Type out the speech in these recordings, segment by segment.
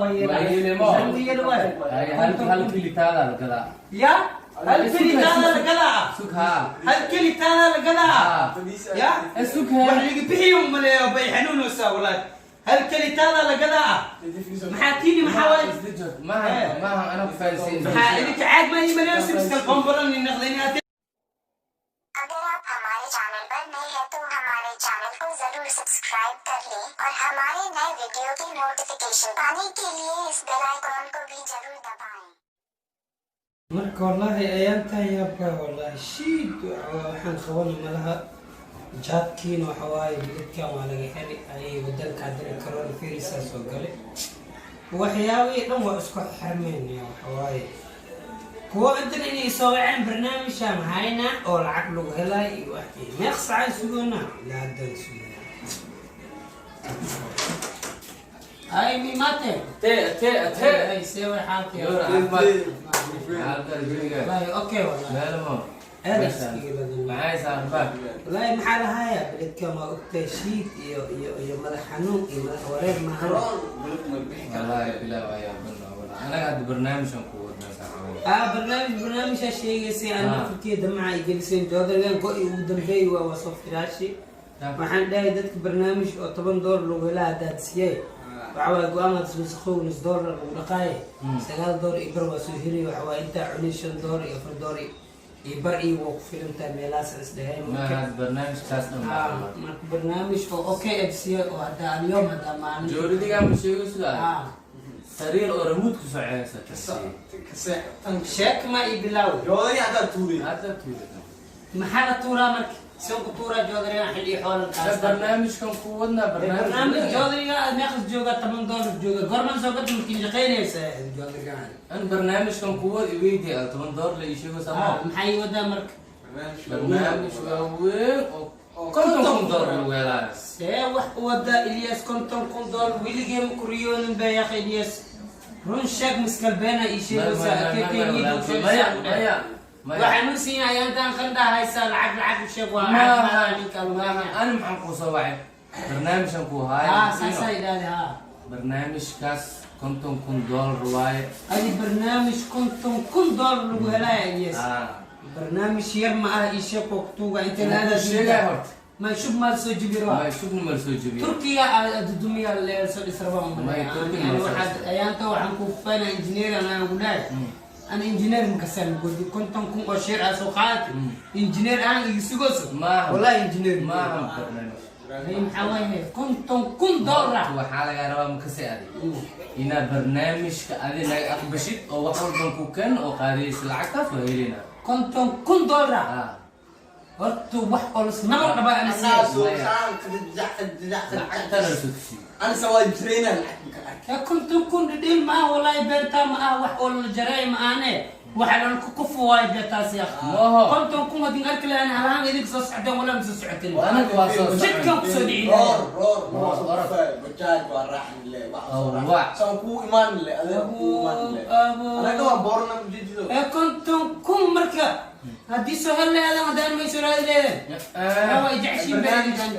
Waa yeele mo. Ay, hal kilitaada la gadaa. Ya, hal kilitaada la gadaa. Sug haa. Hal kilitaada la gadaa. Haa. Ya. Eh, sug Wax hee. liga bixiyo maleeyo bay xanuunaysaa walahi. Hal kilitaada la gadaa. Maxaa tiini, maxaa waay? Isla joog. Maaha, maaha, anaa ku fahansiin. Maxaa idinka caag ma imanayso miskal bombalan naqdaynaate. अगर आप हमारे चैनल पर नए हैं तो हमारे चैनल को जरूर सब्सक्राइब कर लें और हमारे नए वीडियो की नोटिफिकेशन पाने के लिए इस बेल आइकॉन को भी जरूर दबाएं। Marka wallaahi ayaantan yaabka, wallaahi shiid waxaan qabana malaha. Jaadkiina waxa waaye biladkan waa laga xiri ayay wadanka, haddana coronavirusa soo galay, waxyaabihii dhan waa isku xirmeen. Waxa waaye kuwo intan inay soo waceen barnaamijaan hayna oo lacag lagu helaayo iyo wax meeq sacaan sugoona, ilaa haddaan sugoona. Ay mimate. Te te te. Ay, see way xaalka? Yoor caafimaad. Xaalka jawiga. Wallaahi okay, wallahi. Meelmo. Aad iskaga badan. Maxay saaxiibaa? Wallaahi maxaa lahaaya, beledkan waa ogtahay, shiid iyo madax xanuun iyo madax wareer maahan. Wallaahi bilaa waa yaabana wallaahi. Anaga hadda barnaamijkan ku wadnaa saaxiibada. Aa, barnaamijaa sheegaysay aan naftirkeeda damaca ay geliseen joodarigan go-i ugu dambeey waa soo firaashi. Waxaan dhahay dadka barnaamij oo $10 lagu helaa haddaad siiyey, waxa waaye go-aan wasaqow nus doolar lagu dhaqaaye, $9 iyo bar waa soo helay. Waxa waaye intaa cunay $5 iyo $4 iyo bar iyo waa ku filantahay meelahaas is dhaheen. Ma hadda barnaamijkaas dhan Ah, marka barnaamij oo okay ad siiyey oo hadda alyoom hadda maalin. Jooridigaa ma sheego sidaa. Sariir oo remote ku soceysa kasi. Sheek ma ii bilaaw. Joodari haddaad tuuray. Hadda tuurata. Maxaa la tuuraa marka? Soo ku tuuraa joodariga xilli xoolan Hadda barnaamijkan ku wadnaa. Barnaamij barnaamij joodariga aad meeqas jooga, $10 jooga, goormaan soo gada markiin shaqaynaysa joodariga? An barnaamijkan ku wad iweydii al $10 la ii sheego sama. Maxaa ii wadaa marka? Barnaamij waaweyn oo $50,000 lagu helaayo. See wax u wadaa, Ilyas? $50,000 weligee ma kuriyoonin ba yaakha. Ilyas, run sheeg, miskalbeena ii sheegaysaa. Maya, maya, maya. Waxaan u siinaya intaan qandhaa haysaa. Lacag, lacag u sheeg, waa lacag maaha ninka. Maaha, ani maxaan kuu soo wacay? Barnaamijkan ku haayo. Ha, saasaa idhaahde ha. Barnaamijkaas $50,000 waaye. Adi barnaamij $50,000 lagu helaya, Ilyas? Barnaamij yar ma ah, ii sheeg oo kutuuga inta la Muxuu sheegaya horta? Ma shub maal soo jibiro? May, shubna mal soo jebiyo. Turkiga dudumiya soo dhis rabaa. May, Turkiga ma soo dhis. Ayaanta waxaan ku fana engineer aan ku dhahay an engineer makasaan godi 50,000 oo sheer ah soo qaadati engineer aan iga sugooso. Maaha. Wallahi engineer maaha barnaamij. Hay, maxaa waaye $50,000? Horta waxaa lagaa rabaa makase adi inaad barnaamijka adi naga aqbashid oo wax walban ku keen oo qaadaysa, lacagtaas waa helaynaa. $50,000? Horta wax olos namar dhaba ana siiya. Lacagtana la soo tusiyo. Anisa waa jirayna lacag maka arki. Ya, 50,000 dhidhiil ma ah wallahi, beentaa ma ah, wax oo la jaray ma ahne, waxa lan ku kufu waay beetaas ya. Maho. 50,000 hadin arki lahaan halahan idinka soo socdeen wala ma soo socotin. Anaga waa soo Jidkan kusoo dhici. Roor roor. Roor, orod. Bajaaj waa raaxin le wax. Oh, waa. Saan kuu imaan le, adeer kuu imaan le. Abo. Anaga waa boorna ujeedido. Ee, 50,000 marka haddii soo hel leedan haddaan may soo raadi leedan waa jeceshiin baa idinkan.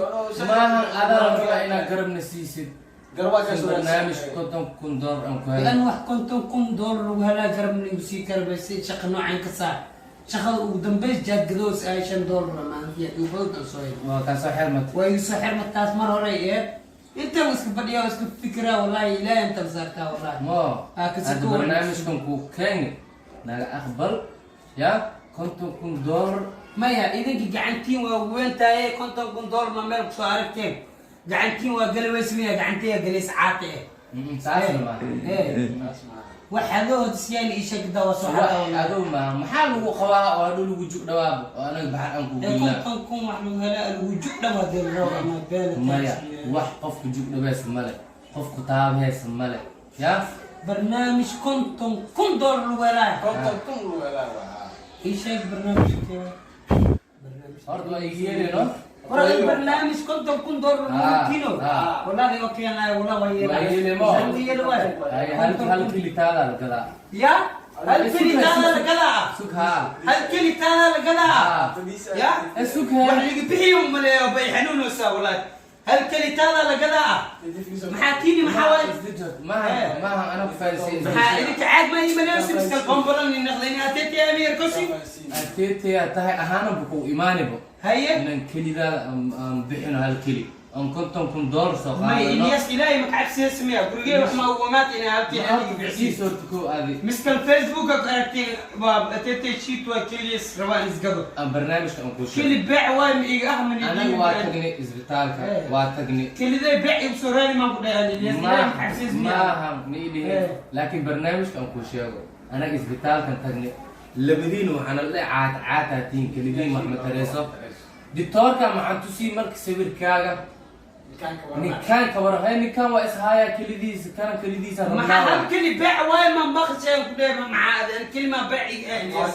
Maahan, adaa la rabaa inaad garabna siisid. Garbaa ka soo barnaamij $50,000 aan ku Lan helay. Wax $50,000 lagu helaa garabna igu sii kara si shaqa noocan ka saar. Shaqada ugu dambeys jaadgadoos ay $5 maalintii ugu soo hel. Waa kaasoo xirmat. Waa igu soo xirma taas mar hore eed intaan iska fadhiya oo iska fikiraa, wallahi ilaahay intaan saartaa wallahi. Mo. Ah, kasi hadda barnaamijkan kuu keeni naga aqbal ya $50,000. Maya, idinka gacantiin waa weyntahay, $50,000 ma meel kusoo aragteen? Gacantiin waa galaweysmaya, gacantiya galays caate eh. Saasna maaha. Eh, wax adood siyaan ii sheegda waa soo wax xadaa wallahi. Adow maaha, maxaa lagu qabaa oo hadhow lagu jug dhawaabo oo anaga baxar aan ku Ee, geynaa? 50,000 wax lagu helaa lagu jug dhawaa dee ama beela. Maya, wax qofku jug dhaweys male, qofku taabheys male ya. Barnaamij $50,000 lagu helaa. 50,000 lagu helaa waa. Ii sheeg barnaamijka, barnaamij. Horta waa iga yeelino. War barnaamij $50,000 lagu kino. Wallahi oo keenayo, wallahi waa yeelaa. Waa yeele mo. Yeele waay. Ay, hal kilitaada la gadaa. Ya, hal kilitaada la gadaa. Sug haa. Hal kilitaada la gadaa. Ya. Eh, sug Wax hee. liga bixiyo maleeyo bay xanuunaysaa wallahi. Hal kelitaada lagadaa ah. Maxaa tiini, maxaa waay? Maaha, maaha, ana ku fahansiin. Maxaa idinka caag ma imanaysi miskal bombolan naqdayni ateeti amir kosi. Ateetaya tahay ahaanaba ku imaanibo. Haye. Inaan kelidaada aan bixino hal keli aan $50,000 soo May. qaadano. Ilyas, ilaahay makacabsiya sameeya, gurigee wax ma umaad inaa halkii aniga bixisiis. Sii horta kow aadi. Miskal Facebook aragteen waa ateetay shiit, waa keliyas rabaan isgado. Aan barnaamijka aan kuu sheego. Keli beec waay ma iga ah man. Anaga waa tagnay isbitaalka. Eh. Waa tagnay. Keliday beec igu soo raadi maan ku dhahay Ilyas, ilaahay makacabsiya sameeya. Maaha, ma ii dhihin. Eh. Laakiin barnaamijka aan kuu sheego, anaga isbitaalkan tagnay, labadiina waxaana la caat caataatiin, kelidiin wax ma tareyso. Dictoorka maxaan tusii marka sawirkaaga, ninkaan ka waran? Hay, ninkaan waa ishaayaa kelidiisa, kana kelidiisa maxaa rabnaa. Hal keli beec waay ma maqsheen ku dhahay, maxaa kelima beec iga ah Ilyas?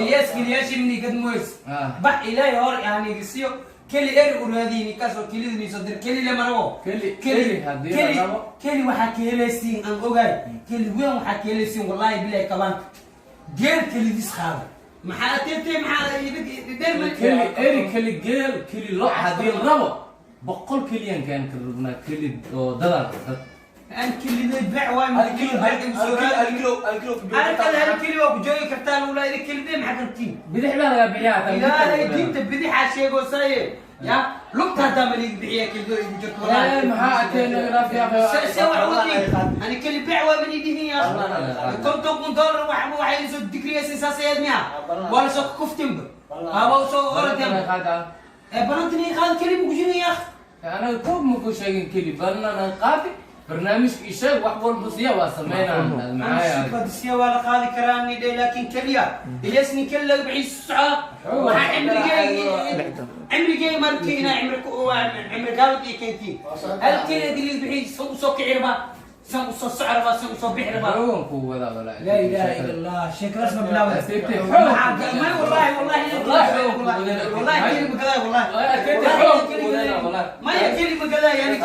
Ilyas, keliyaashii mini gad moys. Ah. Bax, ilaahay hor yaaniga siyo keli eri u raadiyni kaasoo kelidani soo dir, keli lama rabo. Keli haddii la rabo. Keli waxaa ka helaysiin aan ogaay, keli weyn waxaa ka helaysiin, wallaahi bilahi, kabaanka geel kelidis qaada. Maxaa ateetee, maxaa dheer? Keli eri, keli geel, keli lo haddii la rabo, 100 keliyan kaan ka rabnaa, keli oo dadaan dad. Aan keliday beec waay ma keli beec igu soo raadi. Halkan hal keli waa ku joogi kartaa lagulaa idin keliday, maxaa kartiin? Bidix baa lagaa bixiyaa hataa. Ilaahay diinta bidixaa sheegoosaye ya lugta haddaa ma liigi bixiya kelido igu jirto wallaahi. Maxaa ateen raaf yaa? Se wax wadin ani keli beec waa mani dhihin ya $50,000 waxay soo digriyaysa saasayeed miya waa lasoo kuftinba haba soo orodeen ee balantani qaad keli bu kujinin ya. Anaga koob ma ku sheegin, keli balnana qaadi, barnaamijka isheeg, wax walba siya waa sameynaa maxaa. Sifadisiya waa la qaadi karaa nidhe, laakiin keliya ilyasni keli laga bixi socda. Waxaa cimrigey cimrigey markii inaa cimri cimri gaabad iyo keentiin hal keli hadii laga bixi san usoo kici rabaa, san usoo soco rabaa, san usoo bixi rabaa. Xoogan kuu wadaa walaa. لا اله الا الله، شكلنا بلاوي. أتيتي والله حوق. ما والله والله. والله حوق. والله كلمه كذا والله. أتيتي والله حوق. كلمة والله. ما هي كلمه كذا يعني.